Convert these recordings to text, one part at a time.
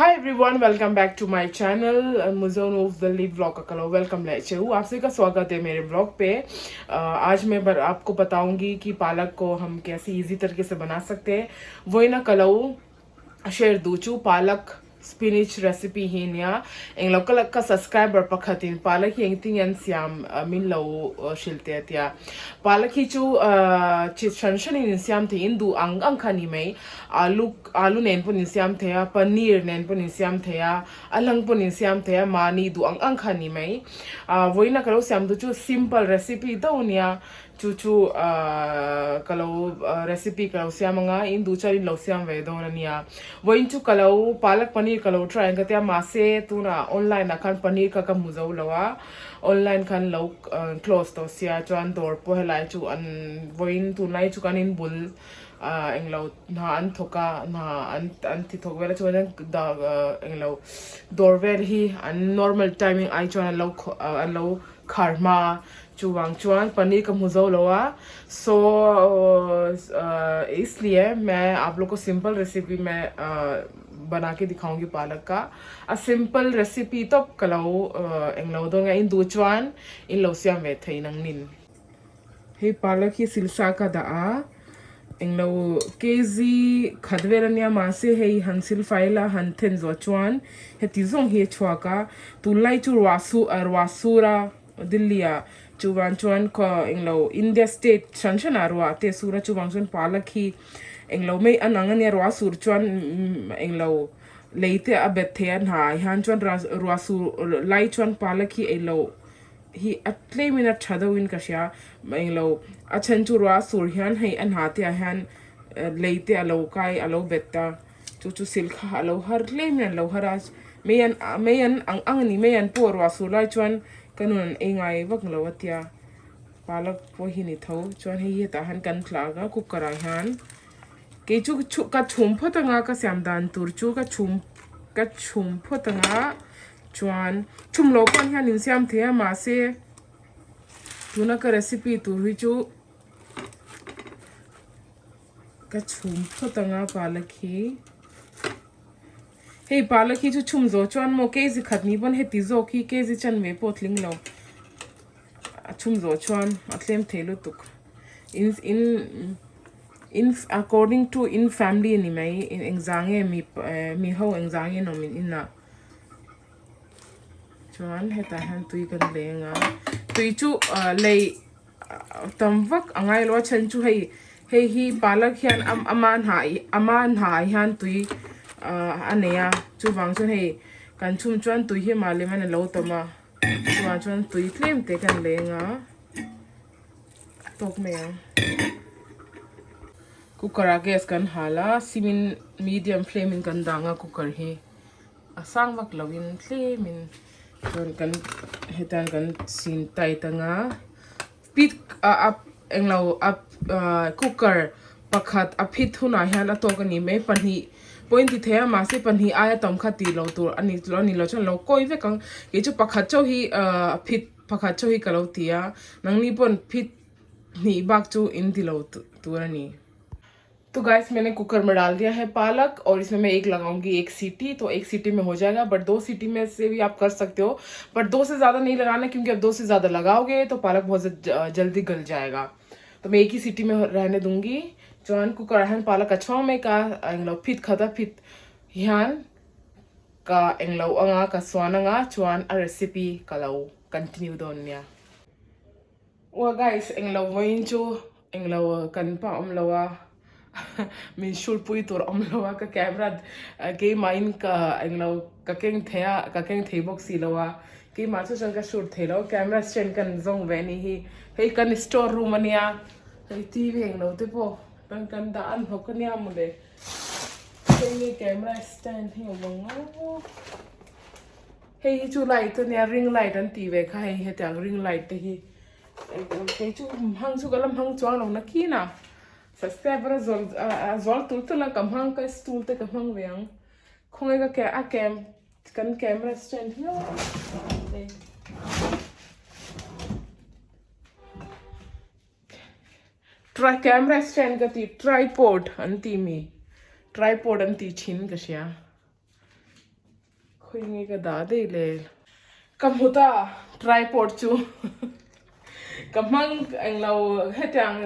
Hi everyone welcome back to my channel Mizo of Delhi vlog का कलो welcome ले चे आप सभी का स्वागत है मेरे व्लॉग पे आज मैं बर आपको बताऊंगी कि पालक को हम कैसे इजी तरीके से बना सकते हैं वही ना कलो share duh chu palak spinach recipe hi ania englo ka ka subscriber pakhat in palak hi engtin nge an siam min lo hrilh teh a tia palak hi chu chi hran hran in insiam thei in duh ang ang kha a ni mai alu alu nen pawn insiam thei a paneer nen pawn insiam thei a a hlang pawn insiam thei a mahni duh ang ang kha a ni mai vawiin a ka lo siam duh chu simple recipe deuh a nia Chu chu ka lo recipe ka lo siam anga in duh chuan in lo siam ve dawn a nia. Vawiin chu ka lo palak paneer ka lo try ang ka tia mahse tunah online ah khan paneer kha ka hmu zo lo a, online khan lo close tawh sia chuan dawr pawh helai chu an vawiin tunlai chu kan in bul englo hna an thawk a hna an an ti thawk vel a chuan englo dawr vel hi an normal timing ai chuan an lo an lo khar hma Chuvang chuan paneer ka hmu zo lo a so isliye main aap log ko simple recipe main bana ke dikhaungi palak ka a simple recipe tawp ka lo englo dawn nge in duh chuan in lo siam ve thei nang nin. Hei palak hi silsa ka dah a englo kg khat vel ania mahse hei han silfai la han then zawh chuan heti zawng hi a chhuak a tunlai chu ruah su ruah sur a. Delhi ah chuvang chuan khaw englo India state hran hran ah ruah te a sur a chuvang chuan palak hi englo mai an ang ania ruah a sur chuan englo lei te a bet thei a hna ah hian chuan ruah sur lai chuan palak hi englo hi a tlem in a tha deuh in ka hria englo a then chu ruah a sur hian hei a hna te ah hian lei te a lo kai a lo bet a. Chu chu sil kha a lo har tlem in an lo har a, mei an mei an ang ang a ni mei an pawh ruah sur lai chuan ka nun an ei ngai vak lo a tia palak pawh hi ni tho chuan hei hetah hian kan tlak a cooker ah hian kei chu ka chhum phawt anga ka siam dan tur chu ka chhum ka chhum phawt anga chuan chhum loh pawn hian in siam thei a mahse tuna ka recipe tur hi chu. Ka chhum phawt anga palak hi hei palak hi chu chhum zawh chuan maw kg khat ni pawn heti zawk hi kg chanve pawh a tling lo a chhum zawh chuan a tlem thei lutuk in in in according to in family a ni mai engzah nge mi mi ho engzah nge an awm in inah chuan hetah hian tui kan leng a tui chu lei. tam vak a ngai lo a then chu hei hei hi palak hian ama hnah ama hnah ah hian tui ahh a nei a chuvang chuan hei kan chhum chuan tui hi mah lem in a lo tam a chuvang chuan tui tlem te kan leng a tawk mai ang cooker ah gas kan hal a sim in medium flame in kan dang a cooker hi. A sang vak lo in tlem in chuan kan hetan kan sin tight anga pit ah a englo a ah cooker pakhat a phit hunah hian a tawk a ni mai pahnih pawh in ti thei a mahse pahnih aia tam kha tih loh tur a ni a ni lo chuan a lo kawi vek ang kei chu pakhat chauh hi ah phit pakhat chauh hi ka lo ti a nangni pawn phit hnih bak chu in ti lo tur a ni. तो गाइस मैंने cooker में डाल दिया है पालक और इसमें मैं एक लगाऊंगी एक सीटी तो एक सीटी में हो जाएगा बट दो सीटी में से भी आप कर सकते हो बट दो से ज़्यादा नहीं लगाना क्योंकि अब दो से ज़्यादा लगाओगे तो पालक बहुत जल्दी गल जाएगा तो मैं एक ही सीटी में रहने दूंगी chuan cooker ah hian palak a chhuang mek a englo phit khat a phit hian ka englo anga ka suan anga chuan a recipe ka lo continue dawn nia. Aw guys englo vawiin chu englo kan pa awm lo a min hrulpui tur awm lo a ka camera keimahin ka englo ka keng thei a ka keng thei bawk si lo a keimah chu chuan ka shoot thei lo camera stand kan zawng ve anih hi hei kan store room ania hei tv englo te pawh kan kan dah an hnawk ania mawle hei nge camera stand hi awm ang a. Hei hi chu light ania ring light an tih ve kha hei hetiang ring light te hi kei chu hmang chu ka la hmang chuang lo nakin ah subscriber a zawl a zawl tul tul a ka hmang ka stool te ka hmang ve ang khawnge ka ke a cam kan camera stand hi Try camera stand ka tih tripod an tih mi tripod an tih thin ka hria. Khawi nge ka dah daih le. Ka hmu ta tripod chu ka hmang englo hetiang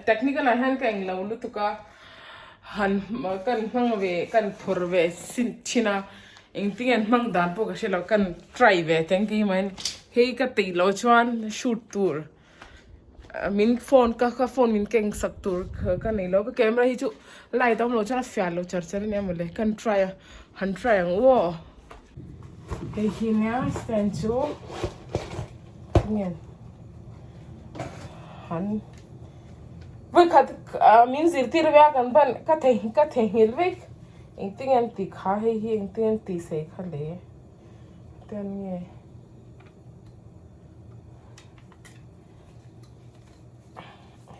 technical ah hian ka englo lutuk a han kan hmang ve kan phur ve sin thin a engtin an hmang dan pawh ka hre lo kan try ve teng keimah in hei ka tih loh chuan shoot tur. Min phone ka ka phone min keng sak tur ka nei lo ka camera hi chu light a awm loh chuan a fiah lo char char a nia mawle kan try a han try ang u aw hei hi nia stand chu tinge han vawikhat min zirtir ve a kan ban ka thei ka theihnghilh vek engtin nge an tih kha hei hi engtin nge an tih sei kha le tian nge.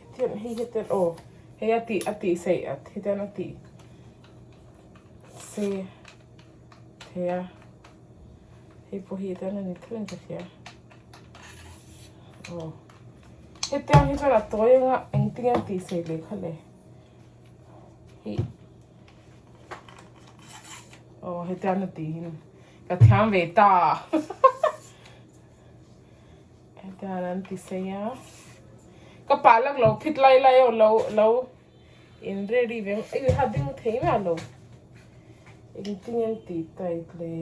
Hetiang hei hetiang aw hei a tih a tih sei a hetiang a tih sei thei a hei pawh hi hetiang a ni tho in ka hria aw hetiang hi chuan a tawi anga engtin nge a tih sei leh kha le hei aw hetiang a tih Ka thiam ve ta. Hetiang an ti sei a. Ka palak lo phit lai lai aw lo lo in ready ve ei ha ding thei mai lo. Engtin an ti tight le.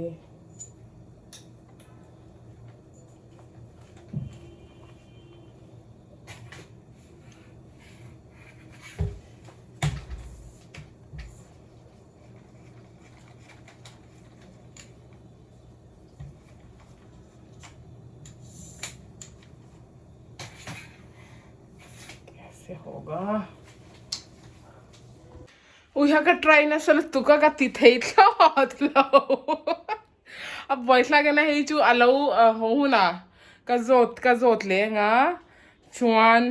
Kaise hoga Uiha ka try nasa lutuk a ka ti thei thlawt lo a buaithlak ena hei chu a lo haw hunah ka zawt ka zawt leh anga chuan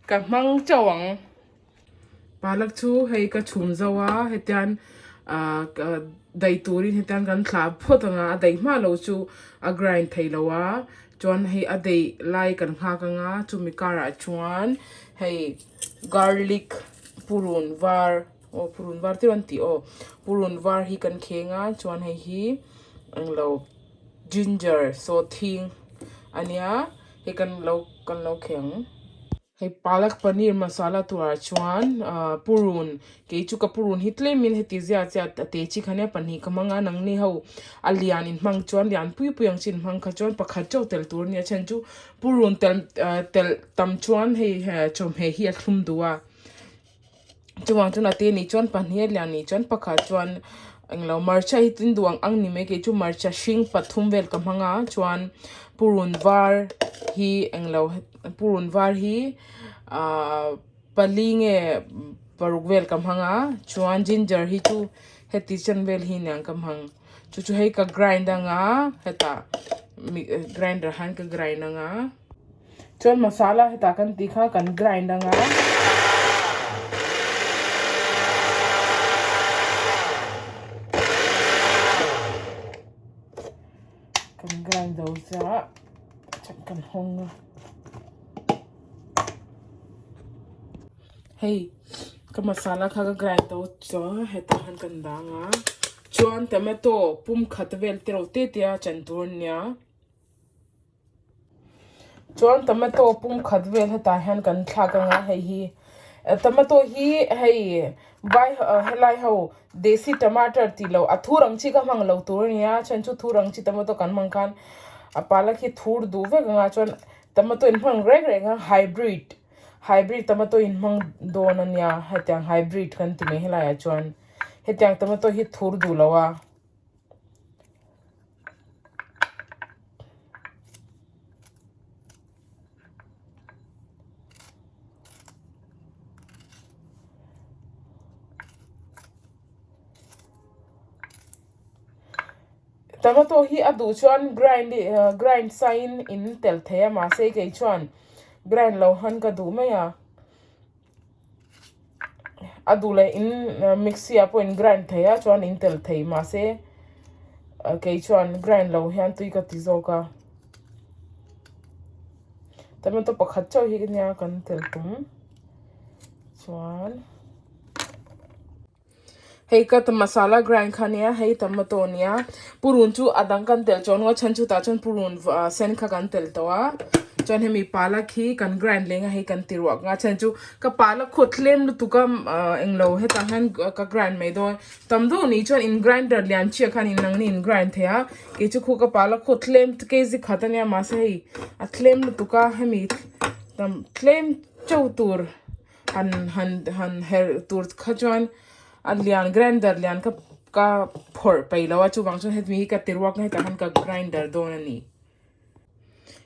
ka hmang chauh ang. Palak chu hei ka chhum zo a hetian ah daih turin hetian kan thlah phawt ang a a daih hma lo chu a grind thei lo a chuan hei a daih lai kan nghak ang a chumi karah chuan hei garlic purun var aw purun var te rawn tih aw purun var hi kan kheng a chuan hei hi englo ginger sawhthing a nia hei kan lo kan lo kheng. Hei palak paneer masala turah chuan ah purun kei chu ka purun hi tlemin heti zia chiah a te chi kha nia pahnih ka hmang a nangni ho a lian in hmang chuan lian pui pui ang chi in hmang kha chuan pakhat chauh tel tur a nia chhan chu purun tel ah telh tam chuan hei chawhmeh hi a thlum duh a chuvang chuan a te nih chuan pahnih a lian nih chuan pakhat chuan englo hmarcha hi tin duh ang ang ni mai kei chu hmarcha hring pathum vel ka hmang a chuan purun var hi englo purun var hi ahh pali nge paruk vel ka hmang a chuan ginger hi chu heti chen vel hi niang ka hmang chu chu hei ka grind anga hetah grinder han ka grind anga. Chuan masala hetah kan tih kha kan grind anga. Kan grind zo chiah chuan kan hawng a. Hei ka masala kha ka grind zo chiah hetah khan kan dah anga. Chuan tomato pum khat vel te reuh te te a chan tur ania. Chuan tomato pum khat vel hetah hian kan thlak anga hei hi tomato hi hei vai helai ho desi tomato tih loh a thur ang chi kha hmang lo tur ania chhan chu thur ang chi tomato kan hmang khan a palak hi thur duh vek anga chuan tomato in hmang reng reng a hybrid hybrid tomato in hmang dawn ania hetiang hybrid kan ti mai helaiah chuan hetiang tomato hi thur duh lo a. Tomato hi a duh chuan grind grind sain in tel thei a mahse kei chuan grind lo han ka duh mai a. A duh leh in mixie ah pawh in grind thei a chuan in tel thei mahse kei chuan grind lo hian tui ka ti zawk a tomato pakhat chauh hi nia kan tel tum chuan. Hei ka masala grind kha ania hei tomato ania purun chu a dang kan telh chuan a chhan chu tah chuan purun sen kha kan telh tawh a chuan hemi palak hi kan grind leng a hei kan ti ruak a chhan chu ka palak khu a tlem lutuk a ahh englo hetah hian ka grind mai dawn tam deuh nih chuan in grinder lian chiah khan in nangni in grind thei a kei chu khu ka palak khu a tlem kg khat ania mahse hei a tlem lutuk a hemi tam tlem chauh tur. Han han han herh tur kha chuan a lian grinder lian kha ka phawrh peih lo a chuvang chuan hemi hi ka ti ruak a hetah hian ka grinder dawn a ni.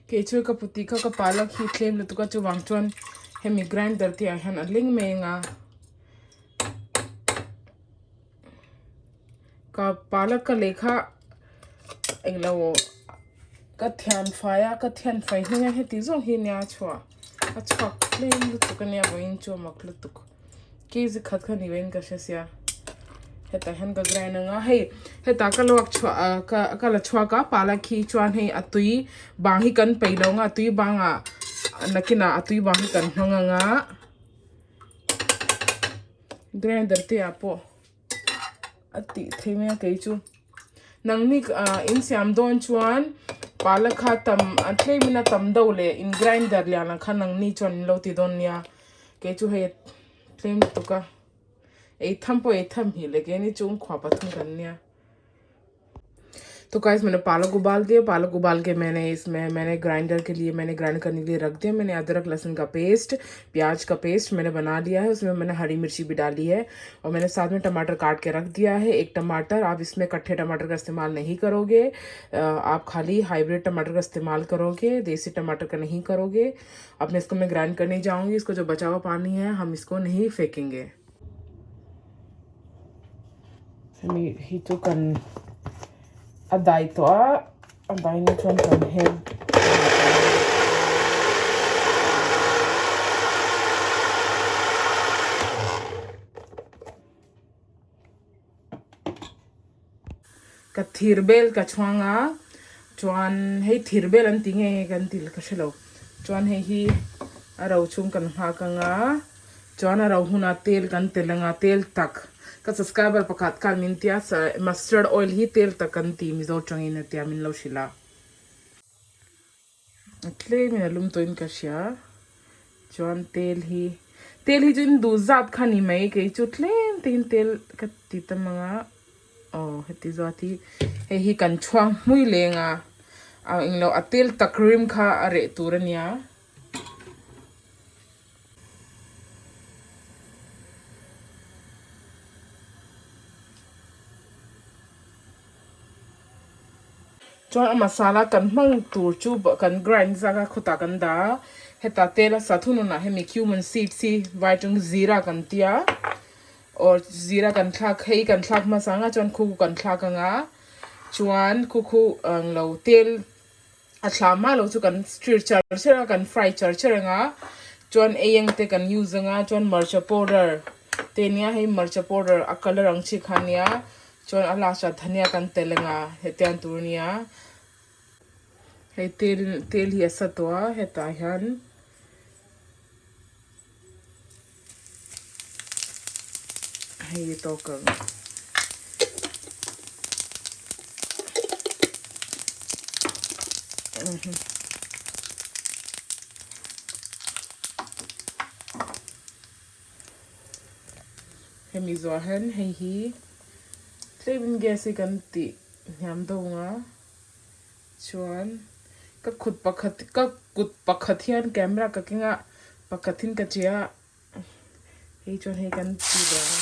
Kei chu ka puti kha ka palak hi tlem lutuk a chuvang chuan hemi grinder te ah hian a ling mai ang a ka palak ka lei kha englo ka thian fai a ka thian fai hnung a heti zawng hi nia chhuah. A chhuak tlem lutuk ania vawiin chu a mak lutuk kg khat kha ni vein ka hre sia hetah hian ka grind anga hei hetah ka luak chhuah ah ka ka la chhuak a palak hi chuan hei a tui bang hi kan peih lo anga a tui bangah nakinah a tui bang hi kan hmang anga grinder te ah pawh. a tih thei mai a kei chu nangni ah in siam dawn chuan palak kha tam a tlem in a tam deuh leh in grinder lian ang khan nangni chuan in lo ti dawn nia kei chu hei tlem lutuk a ei tham pawh ei tham hi leh keini chu khuah pathum kan nia. तो गाइस मैंने पालक उबाल दिया पालक उबाल के मैंने इसमें मैंने ग्राइंडर के लिए मैंने ग्राइंड करने के लिए रख दिया मैंने अदरक लहसुन का पेस्ट प्याज का पेस्ट मैंने बना लिया है उसमें मैंने हरी मिर्ची भी डाली है और मैंने साथ में टमाटर काट के रख दिया है एक टमाटर आप इसमें कट्ठे टमाटर का इस्तेमाल नहीं करोगे आप खाली हाइब्रिड टमाटर का इस्तेमाल करोगे देसी टमाटर का नहीं करोगे अब मैं इसको मैं ग्राइंड करने जाऊँगी इसको जो बचा हुआ पानी है हम इसको नहीं फेंकेंगे Hemi hi chu kan a dai tawh a a dai na chuan kan her Ka thir bel ka chhuang a chuan hei thir bel an ti nge nge kan ti ka hrelo chuan hei hi a ro chhung kan nghak anga chuan a ro hunah tel kan tel anga tel tak ka subscriber pakhat khan min tia mustard oil hi tel tak kan ti mizo tangin a tia min lo hrilh a. A tlemin a lum tawhin ka hria chuan tel hi tel hi chu in duh zat kha ni mai kei chu tlem te in tel ka ti ta mang a aw heti zat hi hei hi kan chhuang hmui leng a a englo a tel tak rim kha a reh tur a nia. Chuan a masala kan hmang tur chu kan grind zak a khawtah kan dah a hetah tel a sa thunun ah hemi cumin seeds hi vai atang zira kan tia or zira kan thlak hei kan thlak hmasa ang a chuan khu kan thlak ang a chuan khu khu ang lo tel a thla hma lo chu kan stir char char a kan fry char char ang a chuan ei ang te kan use ang a chuan hmarcha powder te nia hei hmarcha powder a colour ang chi kha nia chuan a last ah dhania kan tel ang a hetiang tur ania hei tel tel hi a sa tawh a hetah hian. Hei tawk ang. Hemi zawh hian hei hi tlemin gas hi kan tih hniam deuh ang a chuan ka kut pakhat ka kut pakhat hian camera ka keng a pakhat in ka che a hei chuan hei kan ti leh ang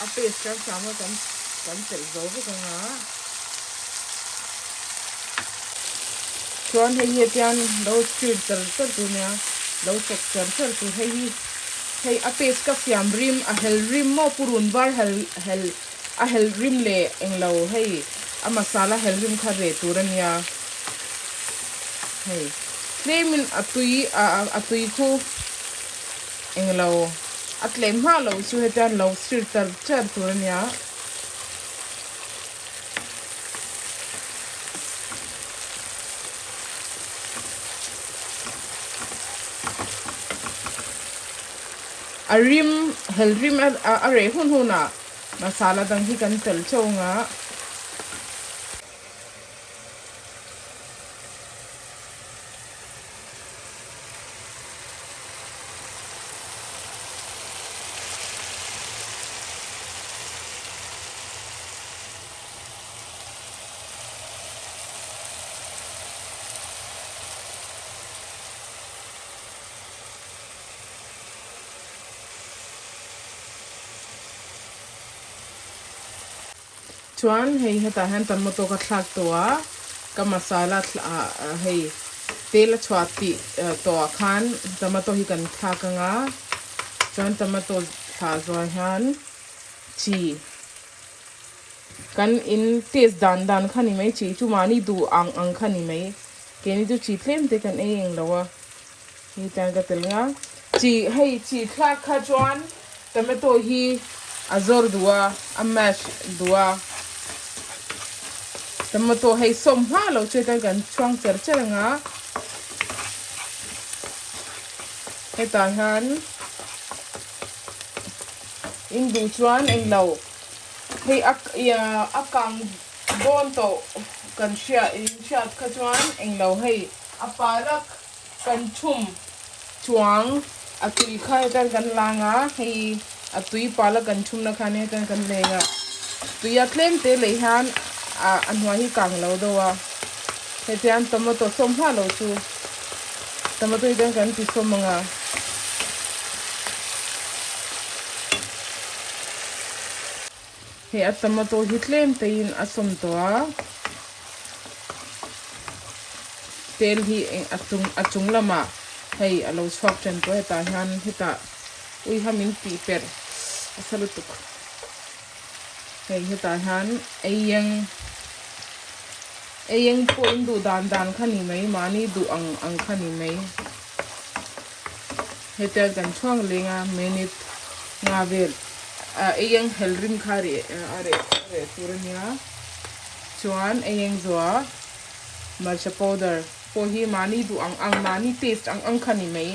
a paste kan siam a kan kan telh zo vek ang a chuan hei hi tian lo stir char char tur nia lo chawk char char tur hei hi hei a paste ka siam rim a hel rim maw purun var hel hel a hel rim leh englo hei a masala hel rim kha reh tur a nia hei tlemin a tui a a tui khu englo a tlem hma loh chu hetiang lo stir char char tur a nia. A rim hel rim a reh hun hunah masala dang hi kan tel teuh ang a. Chuan hei hetah hian tomato ka thlak tawh a, ka masala hei tel a chhuah tih tawh ah khan tomato hi kan thlak ang a, chuan tomato thlah zuah hian chi kan in taste dan dan kha ni mai chi chu mahni duh ang ang kha ni mai keini chu chi tlem te kan ei eng lo a hei tan ka tel nga chi hei chi thlak kha chuan tomato hi a zawr duh a a mash duh a tomato hei sawm hma lo chu hetiang kan chhuang cher cher ang a hetah hian in duh chuan englo. Hei a a kang dawn tawh kan hria in hriat kha chuan englo hei a palak kan thum chuang a tui kha hetan kan lang a hei a tui palak kan thum na khan hetan kan leng a tui a tlem te leh hian a a hnuai hi kang lo deuh a hetiang tomato sawm hma lo chu tomato hi chuan kan ti sawm ang a. Hei a tomato hi tlem teiin a sawm tawh a, tel hi a chung a chung lamah hei a lo chhuak ṭan tawh hetah hian hetah ui ha min tih perh a sa lutuk hei hetah hian ei eng ei eng pawh in duh dan dan kha ni mai mahni duh ang ang kha ni mai. Hetiang kan chhuak leng a minute nga vel ah ei eng hel rim kha a reh a reh a reh tur a nia chuan ei eng zuah hmarcha powder pawh hi mahni duh ang ang mahni taste ang ang kha ni mai.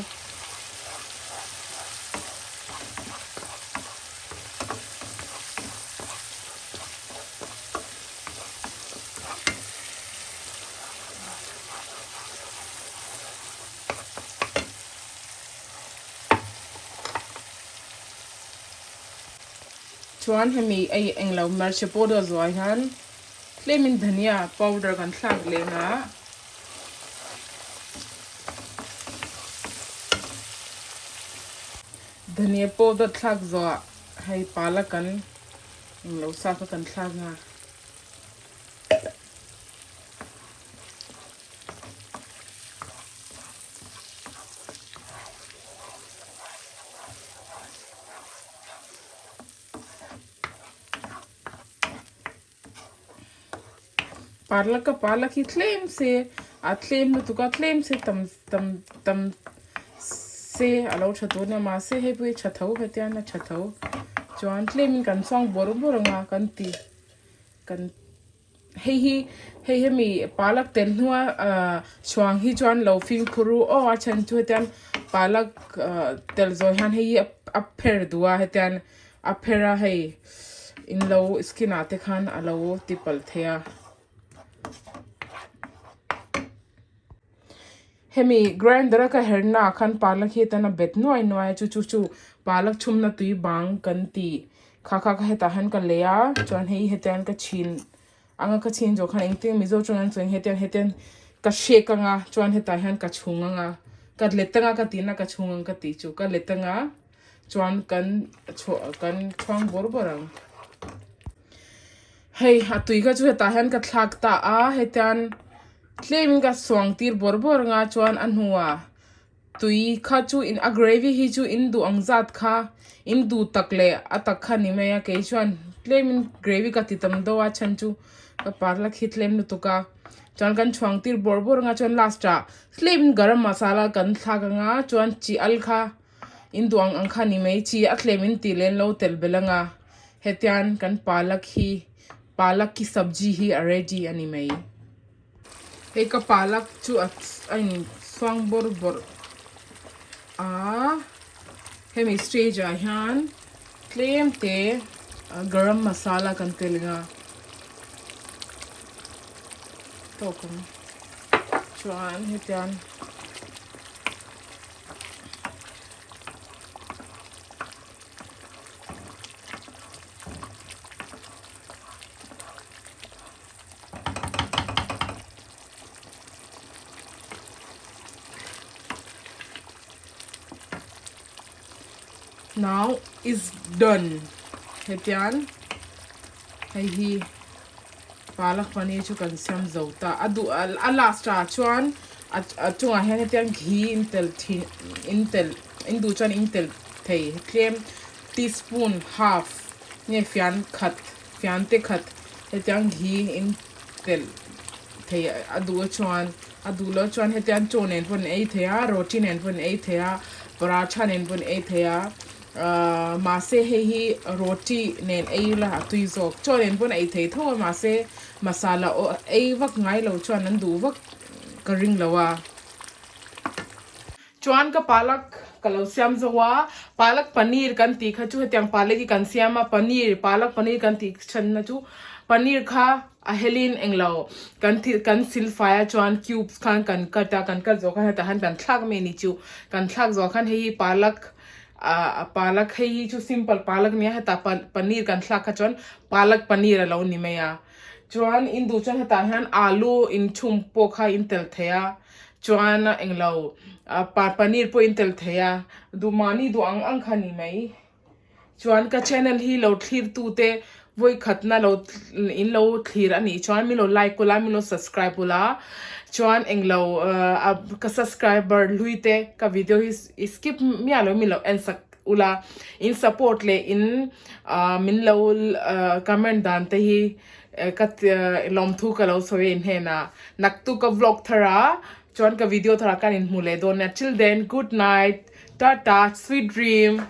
Chuan hemi ei englo hmarcha powder zuah hian tlemin dhania powder kan thlak leh a. Dhania powder thlak zuah hei palak kan englo sa kha kan thlak a. Palak a palak hi tlem se a tlem lutuk a tlem se tam tam tam se a lo tha tur ania mahse hei pawh hi tha tho hetiang a tha tho chuan tlemin kan chhuang bawrh bawrh ang a kan ti kan. Hei hi hei hemi palak tel hnua ahh chhuang hi chuan lo fimkhur u aw a then chu hetiang palak ahh tel zawh hian hei hi a pher duh a hetiang a pher a hei in lo skin ah te khan a lo ti palh thei a. Hemi grinder a ka her na ah khan palak hi atan a bet nuai nuai a chu chu chu palak chhumna tui bang kan tih kha kha ka hetah hian ka lei a chuan hei hetiang ka chhin anga ka chhin zawh khan engtin mizo chuan an sawi hetiang hetiang ka hrek anga chuan hetah hian ka chhung anga ka let anga ka tihna ka chhung ang ka tih chu ka let anga chuan kan chhuah kan chhuang bawr bawr ang. Hei a tui kha chu hetah hian ka thlak ta a hetiang Tlemin ka suang tir bawr bawr anga chuan a hnuah tui kha chu in a gravy hi chu in duh ang zat kha in duh tak leh a tak kha ni mai a kei chuan tlemin gravy ka ti tam deuh a chhan chu ka parla khi tlem lutuk a chuan kan chhuang tir bawr bawr anga chuan last ah tlemin garam masala kan thlak anga chuan chi al kha in duh ang ang kha ni mai chi a tlem in tih leh an lo tel belh anga hetiang kan palak hi palak ki sabji hi a ready a ni mai. Hei ka palak chu a in suang bawrh bawrh a. Hemi stage ah hian tlem te garam masala kan tel anga tawk ang chuan hetiang Now is done hetian hei hi palak paneer chu kan siam zo ta a duh a last ah chuan a chungah hian hetian ghee in tel thin in tel in duh chuan in tel thei tlem teaspoon half nge fian khat fian te khat hetiang ghee in tel thei a duh chuan a duh loh chuan hetiang chaw nen pawh an ei thei a roti nen pawh an ei thei a paratha nen pawh an ei thei a ahh mahse hei hi roti nen ei ila a tui zawk chaw nen pawh an ei thei tho a mahse masala aw ei vak ngai lo chuan an duh vak ka ring lo a. Chuan ka palak ka lo siam zo a, palak paneer kan tih kha chu hetiang palak hi kan siam a, paneer palak paneer kan tih chhanna chu paneer kha a helin englo kan thil kan silfai a chuan cubes khan kan cut a, kan cut zawh khan hetah khan kan thlak mai a ni chu, kan thlak zawh khan hei hi palak ah palak hei hi chu simple palak a nia hetah paneer kan thlak kha chuan palak paneer a lo ni mai a, chuan in duh chuan hetah hian alu inchhum pawh kha in tel thei a. Chuan englo pa paneer pawh in tel thei a, duh mahni duh ang ang kha ni mai. Chuan ka channel hi lo thlir tu te vawi khatna lo in lo thlir a nih chuan min lo like ula min lo subscribe ula chuan englo ka subscriber hlui te ka video hi skip miah lo min lo en sak ula in support leh in min lo comment dan te hi Ka lawmthu ka lo sawi in hnenah naktuk ka vlog thar a chuan ka video thar ah khan inhmu leh dawn nia till then good night tata sweet dream.